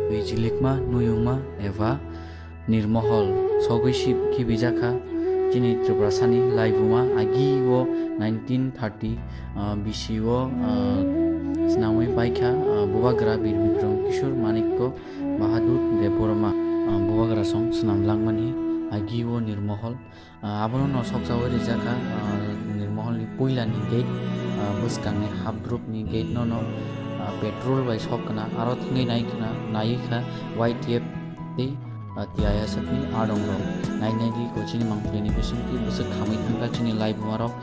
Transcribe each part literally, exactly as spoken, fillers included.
Twi chilikma, nuyungma eba nirmohol sogwi si khibijakha chini Tripurasani laibuma. Agi o nineteen thirty, ah, B C o, ah, swnamwi paikha, ah, Bubagra Bir Bikram Kishore Manikya Bahadur Debbarma, ah, Bubagra song swnam langmani agi o nirmohol. Ah, abono no sokjawi rijak kha, ah, nirmoholni puilani gate, ah, bwskangni hapdrupni gate no no, ah, petrol bai sok khna, aro thangwi nai khna, nai kha Y T F tei, ah, T I S F ni adong rok. Nai nai di ko chini mangpili ni bisingtwi bwswk khamwi thangkha chini laibuma rok.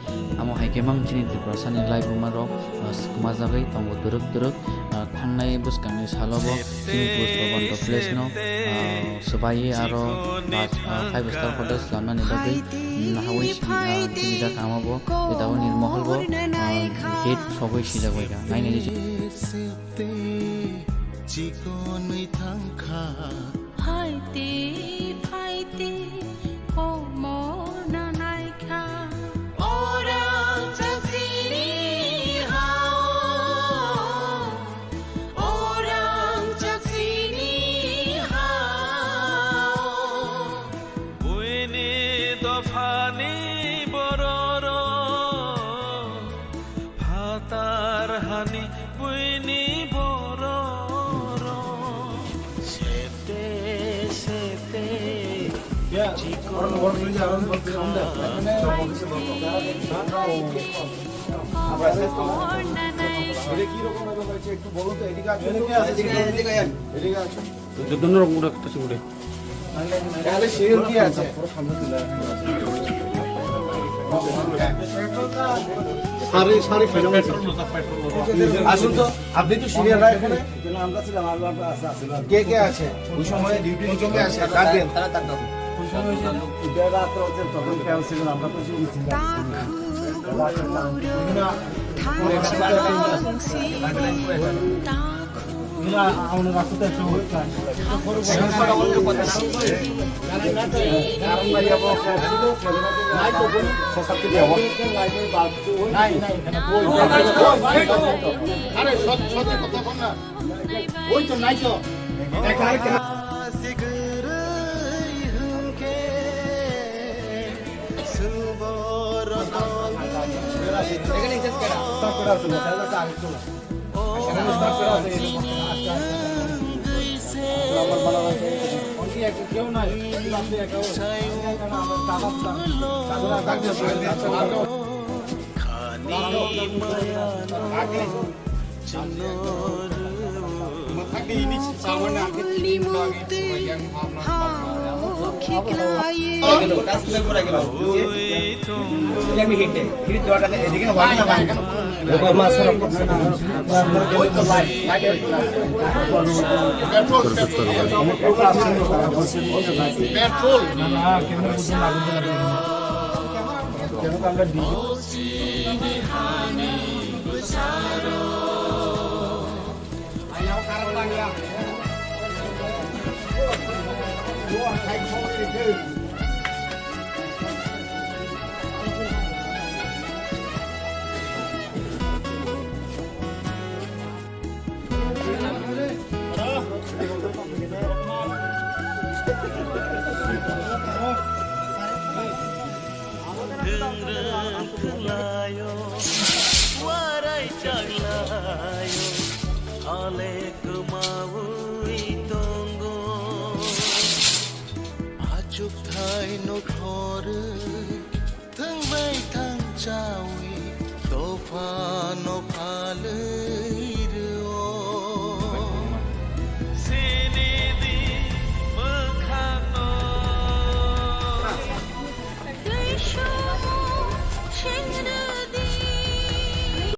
Amo hai khe mang chini Tripurasani laibuma rok, ah, swkmajagwi tongo twrwk twrwk, ah, thangnai bwskangni salo bo chini Push Pabanta Place no, ah, swbaiwi aro bus, ah, five star hotel swnamnani bagwi, mm, nahawi si-, ah, chini jak ama bo, tei tabuk nirmohol bo, ah, gate sogwi sijak bai kha. Nai nai di. Chikonwi thangkha. Phaite, phaite, komo nanai kha. Orang chasini hao, orang chasini hao. Buini dophani bororok, phatar hani buini bororok. Sete, sete, chikon এটা কি রকম ভাবে হয়েছে একটু বলো তো, এদিকে আসো তো। এদিকে আসো। এদিকে আসো। দুটো রকম করে একটা সিঙ্গুরে। তাহলে সিঁড়ি কি আছে? সারি, সারি ফেলে গেছে। আসুন তো, আপনি তো সিনিয়র না এখানে? আমরা ছিলাম, আমরা, আমরা আছি, আছি। কে কে আছে? ওই সময় ডিউটি কে কে আছে? গার্ডিয়ান। তারা তার কাকু। ওই সময় যে রাত্রে হচ্ছে, তখন কেউ ছিলেন, আমরা তো শুনছি। আরে, সৎ, সৎ কথা বল না। ওই তো নাই তো। Hwngrwng khlaio, uarai chaglaio, alek maui tongo. Achukthai no khorwi